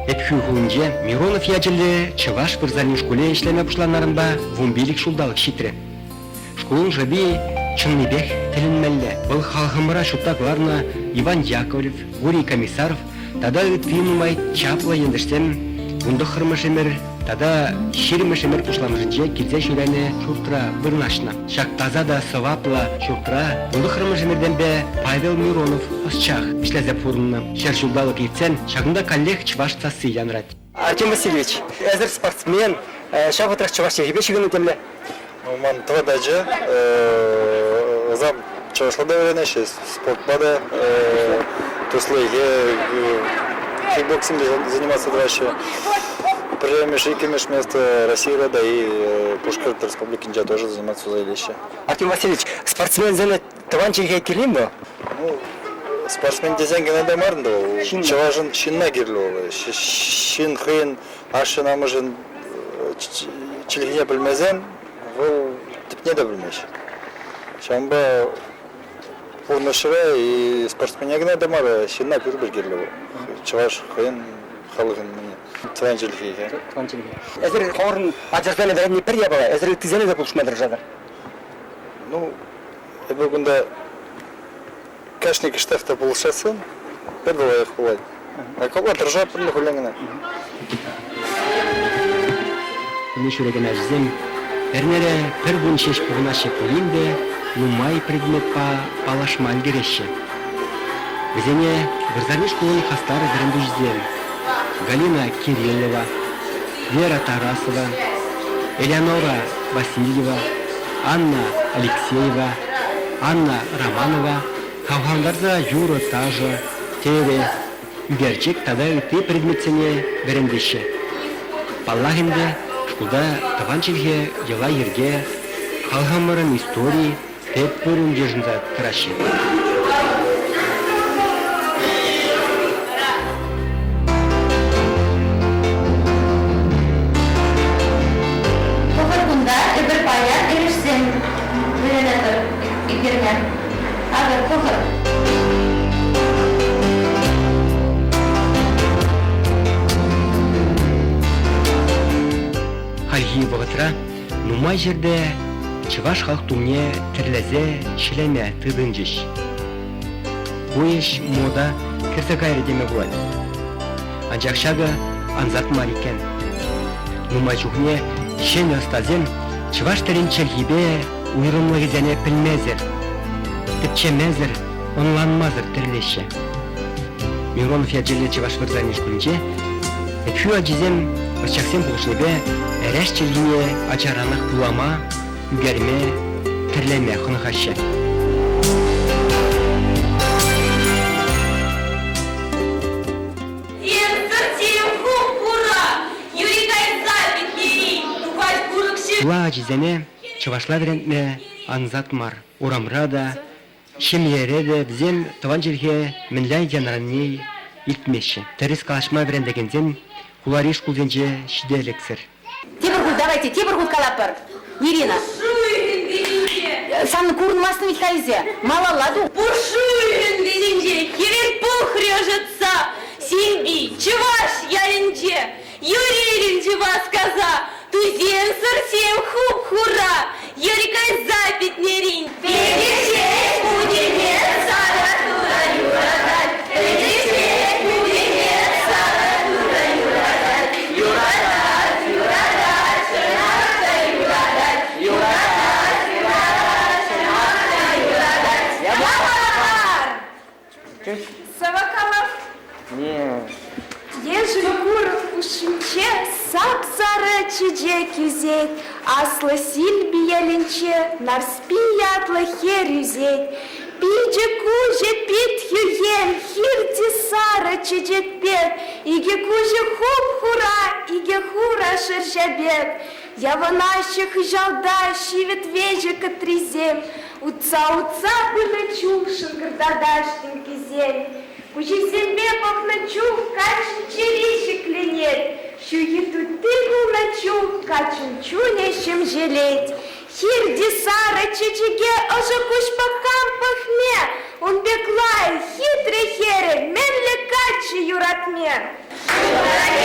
Ӗпхӳ хулинче Миронов ячӗллӗ чӑваш вырсарни шкулӗ ӗҫлеме пуҫланнӑранпа вунпилӗк ҫулталӑк ҫитрӗ. Шкулӑн шӑпи чӑннипех тӗлӗнмелле. Вӑл халӑхӑмӑра ҫутта кӑларнӑ Иван Яковлев, Гурий Комиссаров тата ытти нумай чаплӑ ентешсем вунтӑххӑрмӗш ӗмӗр тата ҫирӗммӗш ӗмӗр пуҫламӑшӗнче килсе ҫӳренӗ ҫуртра вырнаҫнӑ. Ҫак таса та сӑваплӑ ҫуртра вунтӑххӑрмӗш ӗмӗртенпе Павел Миронов ӑсчах ӗҫлесе пурӑннӑ. Ҫӗр ҫулталӑк иртсен ҫакӑнта каллех чӑваш сасси янрать. Артем Васильевич, эсӗр спортсмен, ҫав вӑхӑтрах чӑваш чӗлхипе ҫыхӑннӑ темле. Ну, ман тӑват ача, ӑсам чӑвашла та вӗренеҫҫӗ, спортпа та туслӑ кикбоксингпа заниматься тӑваҫҫӗ. Пӗрремӗш, иккӗмӗш место Российӑра та и Пушкӑрт Республикинче тоже заниматься туса илеҫҫӗ. Артем Васильевич, спортсменсене тӑван чӗлхе кирлӗ-им вӑл? Ну, спортсмен тесен кӑна та мар ӗнтӗ вӑл. Чӑвашӑн ҫынна кирлӗ вӑл. Ҫын хӑйӗн ашшӗн-амӑшӗн чӗлхине пӗлмесен вӑл тӗпне те пӗлмест. Ҫавӑнпа пурнӑҫра и спортсмене кӑна та мар, ҫынна пурпӗр кирлӗ вӑл. Чӑваш хӑйӗн халӑхӗн тӑван чӗлхи. Тӑван чӗлхи. Эсир хӑвӑрӑн ачӑрсене вӗренни пӗр япала, эсир ыттисене те пулӑшма тӑрӑшатӑр. Ну, эпӗ кунта кашни кӑштах та пулӑшассан пӗр лайӑх пулать. А капла тӑрӑшатпӑр хуллен кӑна. Кунне ҫӳрекен ачасем эрнере пӗр кун ҫеҫ пухӑнаҫҫӗ пулин те нумай предметпа паллашма ӗлкӗреҫҫӗ. Вӗсене вырсарни шкулӗн хастар вӗрентӳҫисем Галина Кириллова, Вера Тарасова, Элеонора Васильева, Анна Алексеева, Анна Романова хавхалантарса юрӑ-ташӑ, тӗрӗ, ӳкерчӗк тата ытти предметсене вӗрентеҫҫӗ. Паллах ӗнтӗ, шкулта тӑван чӗлхе, йӑла-йӗрке, халӑхӑмӑрӑн истори тӗп вырӑн йышӑнса тӑраҫҫӗ. Пӑхӑр кунта эпир паян эрешсем вӗренетӗр ӳкерме. Акӑ, пӑхӑр. Хальхи вӑхӑтра нумай ҫӗрте чӑваш халӑх тумне тӗрлесе ҫӗлеме тытӑнчӗҫ. Ку ӗҫ мода кӗрсе кайрӗ теме пулать. Анчах ҫакӑ ансат мар иккен. Нумай чухне ҫӗнӗ ӑстасем чӑваш тӗррин чӗлхипе уйрӑмлӑхӗсене пӗлмесӗр, тӗпчемесӗр, ӑнланмасӑр тӗрлеҫҫӗ. Миронов ячӗллӗ чӑваш вырсарни шкулӗнче Ӗпхӳ ачисем ӑсчахсем пулӑшнипе эреш чӗлхине ачаранах вулама, ӳкерме, тӗрлеме хӑнӑхаҫҫӗ. Хула ачисене чӑвашла вӗрентме ансат мар. Урамра та, ҫемьере те вӗсем тӑван чӗлхе мӗнле янрани илтмеҫҫӗ. Тӗрӗс калаҫма вӗрентекенсем хулари шкулсенче ҫителӗксӗр. Тепӗр хут давайте, тепӗр хут калатпӑр. Ирина. Сан курӑнмастӑн вӗт-ха эсӗ. Малалла тух. Пушуйӑн вӗҫӗнче хӗвел пӑхрӗ ӑшӑтса. Силпи чӑваш ялӗнче Юрий васкаса тусем-сӑрсем хуп-хура юри кайса пӗтнӗрен. Пӗтӗҫет путене сара тура юратать, пӗтӗҫет путене сара тура юратать, юратать, юратать, чӑнах та юратать, юратать, юратать, чӑнах та юратать. Ялавар! Сӑвӑ Ешӗл курӑк хушшинче сап-сарӑ чечек ӳсет, Аслӑ Силпи ялӗнче Нарспи ятлӑ хӗр ӳсет. Пичӗ-куҫӗ пит хӳхӗм, хирти сарӑ чечек пек, Икӗ куҫӗ хуп-хура, икӗ хура шӑрҫа пек. Явӑнаҫҫӗ хыҫалта ҫивӗт веҫӗ кӑтрисем, Утса-утса пынӑ чух шӑнкӑртатаҫ тӗнккисем. Куҫӗсемпе пӑхнӑ чух каччӑн чӗри ҫӗкленет, Ҫӳхе тутти пулнӑ чух каччӑн чунӗ ҫемҫелет. Хирти сарӑ чечеке ӑшӑ куҫпа кам пӑхмӗ? Ун пек лайӑх, хитре хӗре мӗнле каччӑ юратмӗ? Ҫула.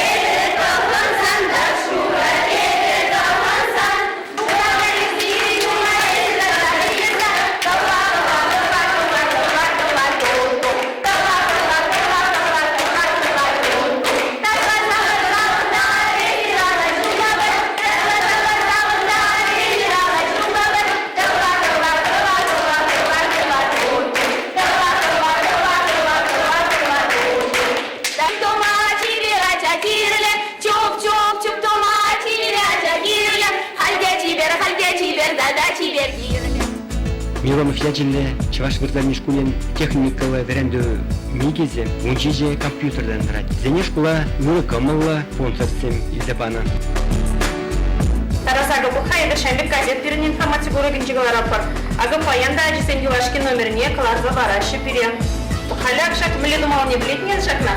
Миронов ячӗллӗ Чӑваш вырсарни шкулӗн техникӑллӑ вӗрентӳ никӗсӗ 17 компьютертан тӑрать. Вӗсене шкула ырӑ кӑмӑллӑ спонсорсем илсе панӑ. Тарас акӑ пӑх-ха, эпир ҫавӑн пек газет пирӗн информаци урокӗнче кӑларатпӑр. Акӑ паян та ачасен юлашки номерне кӑларса параҫҫӗ пире. Халӗ ак ҫак мӗнле тумаллине пӗлетӗн эс ҫакна?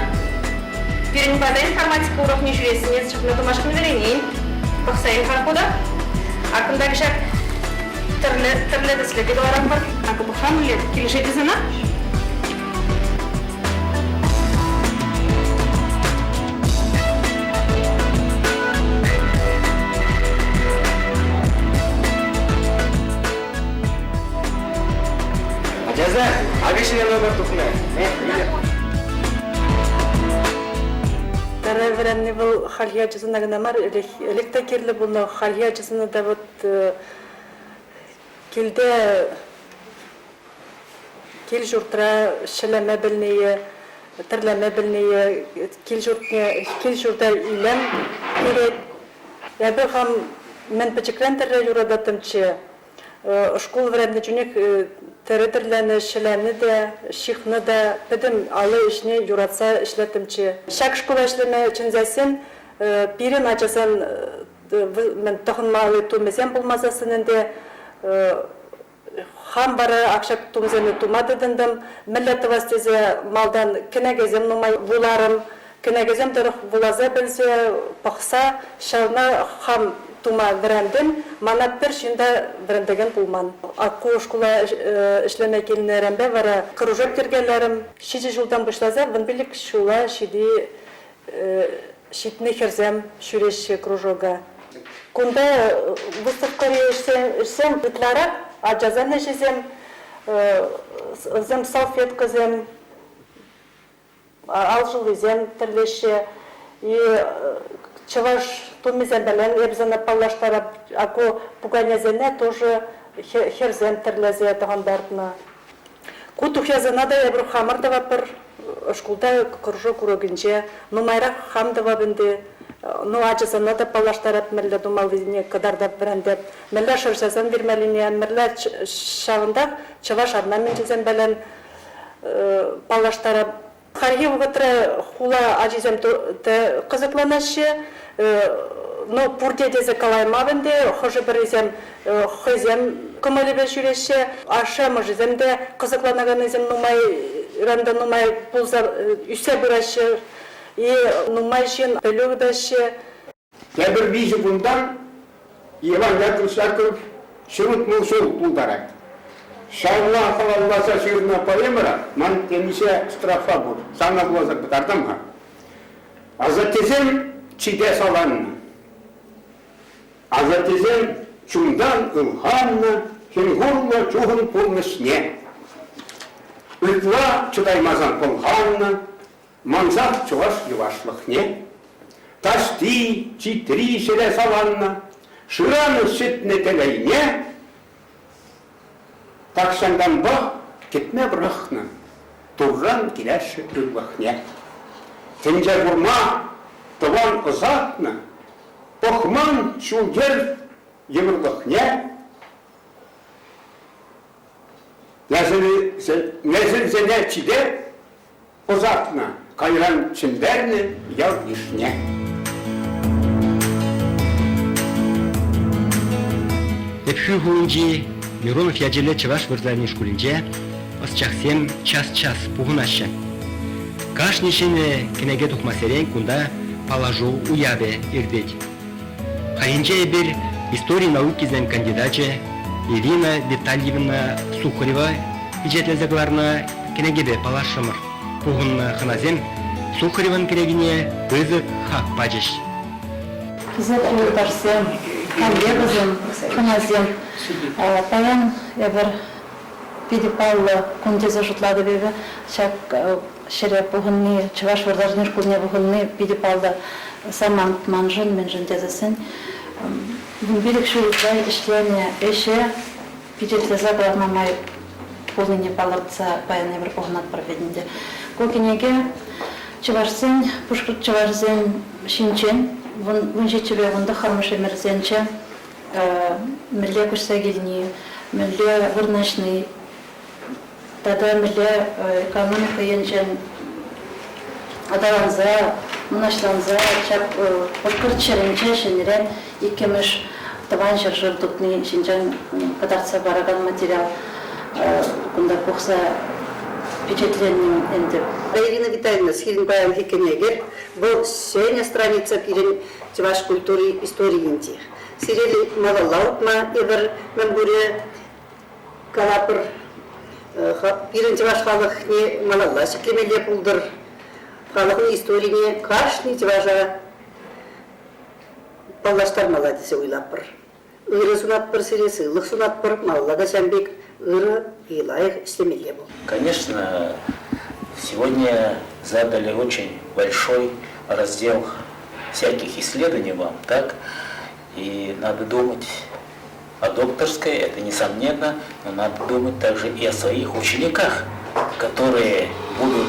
Пирӗн пата информатика урокне ҫӳресен эс ҫакна тумашкӑн вӗренен. Пӑхса ил-ха кунта. Ак кунта ҫак тӗрлӗ, тӗрлӗ тӗслӗ те кӑларатпӑр. Акӑ пӑх-ха мӗнле килӗшет-и сана? Ачасем, акӑ ҫӗнӗ номер тухнӑ. Тӗрӗ вӗренни вӑл хальхи ачасене кӑна мар, ӗлӗк те кирлӗ пулнӑ. Хальхи ачасене те вот килте кил-ҫуртра ҫӗлеме пӗлнийӗ, тӗрлеме пӗлнийӗ, кил-ҫуртне кил-ҫурта илем кӳрет. Эпӗ хам мӗн пӗчӗкрен тӗрре юрататтӑмччӗ. Шкул вӗреннӗ чухнех тӗрӗ тӗрленӗ, ҫӗленӗ те, ҫыхнӑ та, пӗтӗм алӑ ӗҫне юратса ӗҫлеттӗмччӗ. Ҫак шкула ӗҫлеме чӗнсессӗн пирӗн ачасен тӑхӑнмалли тумӗсем пулмасассӑн ӗнтӗ хам вара ак ҫак тумсене тума тытӑнтӑм. Мӗнле тӑвас тесе малтан кӗнекесем нумай вуларӑм. Кӗнекесем тӑрӑх вуласа пӗлсе, пӑхса ҫавна хам тума вӗрентӗм. Мана пӗр ҫын та вӗрентекен пулман. Ку шкула ӗҫлеме килнӗренпе вара кружок йӗркелерӗм. Ҫичӗ ҫултан пуҫласа 15 ҫула ҫити ҫитнӗ хӗрсем ҫӳреҫҫӗ кружока. Кунта выставкӑри ӗҫсем ытларах ачасен ӗҫӗсем, вӗсем салфеткӑсем, алшӑллисем тӗрлеҫҫӗ. И чӑваш тумӗсем пӗлен эп сана паллаштарап, а ку пуканесене тоже хӗрсем тӗрлесе тӑхӑнтартнӑ. Ку тухьясена та эпир хамӑр тӑватпӑр. Шкулта кружок урокӗнче нумайрах хам тӑвап ӗнтӗ. Ну, ачасене те паллаштарап, мӗнле тумаллине кӑтартап, вӗрентеп. Мӗнле шӑрҫасем вирмеллине, мӗнле ҫавӑнтах чӑваш орнаменчӗсем пӗлен паллаштарап. Хальхи вӑхӑтра хула ачисем те кӑсӑкланаҫҫӗ. Ну, пурте тесе калаймап ӗнтӗ, хӑшӗ-пӗрисем хӑйсем кӑмӑлӗпе ҫӳреҫҫӗ, ашшӗ-амӑшӗсем те кӑсӑкланаканнисем нумайран та нумай пулса ӳссе пыраҫҫӗ. И нумай ҫын пӗлӳ ыйтаҫҫӗ. Тепӗр виҫӗ кунтан Иван Яковлевич Яковлев 160 ҫул тултарать. Ҫавна халалласа ҫырнӑ поэмӑра ман темиҫе строфа пур. Сана вуласа кӑтартам-ха. Асаттесем чите саланнӑ. Асаттесем чунтан ылханнӑ хӗн-хурлӑ чухӑн пурнӑҫне. Ытла чӑтаймасан пӑлханнӑ, Мансах чӑваш йӑвашлӑхне таҫти читри ҫӗре саланнӑ, шыранӑ ҫӗтнӗ телейне тахҫантанпах кӗтме пӑрахнӑ Турран килеҫҫӗ ырлӑхне. Тӗнче курма тӑван ӑсатнӑ, пӑхман ҫул-йӗр йывӑрлӑхне. Несӗлсене чике ӑсатнӑ, кайран чӗнтернӗ ял-йышне. Ӗпхӳ хулинчи Миронов ячӗллӗ чӑваш вырсарни шкулӗнче ӑсчахсем час-час пухӑнаҫҫӗ. Кашни ҫӗнӗ кӗнеке тухмассерен кунта паллашу уявӗ иртет. Хальхинче эпир истори наукисен кандидачӗ Ирина Витальевна Сухарева пичетлесе кӑларнӑ кӗнекепе паллашрӑмӑр. Пухӑннӑ хӑнасем Сухаревӑн кӗнекине пысӑк хак пачӗҫ. Хисеплӗ юлташсем, коллегӑсем, хӑнасем, паян эпир питӗ паллӑ кун тесе шутлатӑп эпӗ. Ҫак ҫӗре пухӑнни, Чӑваш вырсарни шкулне пухӑнни питӗ паллӑ самант маншӑн, мӗншӗн тесессӗн 15 ҫул ытла ӗҫленӗ ӗҫе пичетлесе кӑларма май пулнине палӑртса паян эпир пухӑнатпӑр вӗт ӗнтӗ. Ку кӗнеке чӑвашсен, пушкӑрт чӑвашӗсен ҫинчен вун ҫиччӗпе вунтӑххӑрмӗш ӗмӗрсенче мӗнле куҫса килни. мӗнле вырнаҫни тата мӗнле экономика енчен аталанса, мӑнаҫланса ҫак Пушкӑрт ҫӗрӗнче ҫӗнӗрен иккӗмӗш Тӑван ҫӗршыв тупни ҫинчен кӑтартса паракан материал кунта пухса пичетленнӗ ӗнтӗ. Ирина Витальевна, сирӗн паянхи кӗнекӗр вӑл ҫӗнӗ страница пирӗн чӑваш культури историйӗнче. Сире малалла утма эпир мӗнпурӗ калапӑр. Пирӗн чӑваш халӑхне малалла ҫӗклемелле пултӑр. Халӑхӑн историне кашни чӑваша паллаштармалла тесе уйлатпӑр. Ырӑ сунатпӑр сире, сывлӑх сунатпӑр, малалла та ҫавӑн пек ырӑ и лайӑх ӗҫлемелле пул. Конечно, сегодня задали очень большой раздел всяких исследований вам, так? И надо думать о докторской, это несомненно, но надо думать также и о своих учениках, которые будут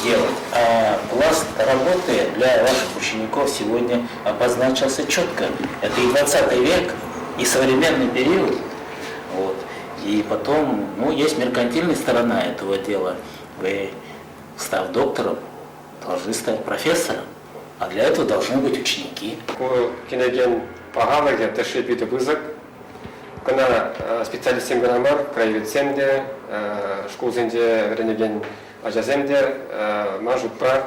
делать. А пласт работы для ваших учеников сегодня обозначился четко. Это и 20 век, и современный период. Вот. И потом, ну, есть меркантильная сторона этого дела. Вы, став доктором, должны стать профессором. А для этого должны быть ученики. Ку кӗнекен пахалӑхӗ тӗшши питӗ пысӑк. Кӑна специалистсем кӑна мар, краеведсем те, шкулсенче вӗренекен ачасем те ман шутпа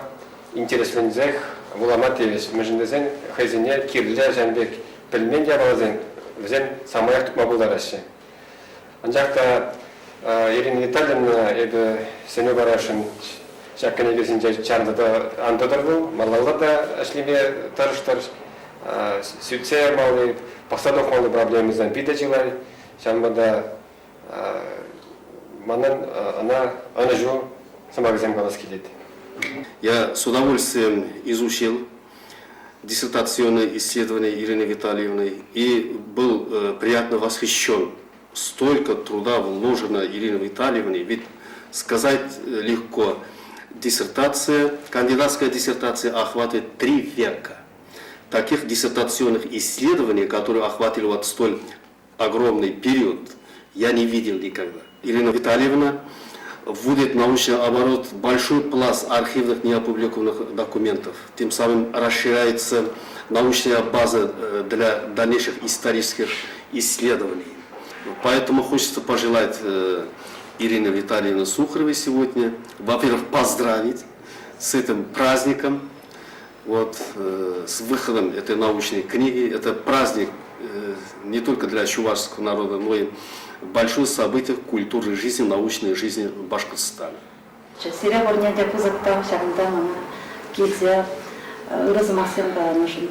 интересленсех вулама тивӗҫ. Мӗншӗн тесен хӑйсене кирлӗ ҫавӑн пек пӗлмен япаласем вӗсем самаях тупма пултараҫҫӗ. Анчах та Ирина Витальевна эпӗ сӗнӳ парасшӑн ҫак кӗнекесенче чарӑнса ан тӑтӑр вӑл, малалла та ӗҫлеме тӑрӑштӑр. Сӳтсе ямалли, пӑхса тухмалли проблемӑсем питӗ чылай. Ҫавӑнпа та манӑн ӑна ӑнӑҫу сӑмахӗсем калас килет. Я с удовольствием изучил диссертационное исследование Ирины Витальевны и был приятно восхищен. Столько труда вложено Ирине Витальевне, ведь сказать легко, диссертация, кандидатская диссертация охватывает 3 века. Таких диссертационных исследований, которые охватили вот столь огромный период, я не видел никогда. Ирина Витальевна вводит в научный оборот большой пласт архивных неопубликованных документов. Тем самым расширяется научная база для дальнейших исторических исследований. Поэтому хочется пожелать Ирине Витальевне Сухаровой сегодня, во-первых, поздравить с этим праздником, вот, с выходом этой научной книги. Это праздник не только для чувашского народа, но и большое событие в культурной жизни, научной жизни Башкортостана. Сире пурне те пысӑк тав ҫакӑнта мана килсе ырӑ сӑмахсем каланӑшӑн.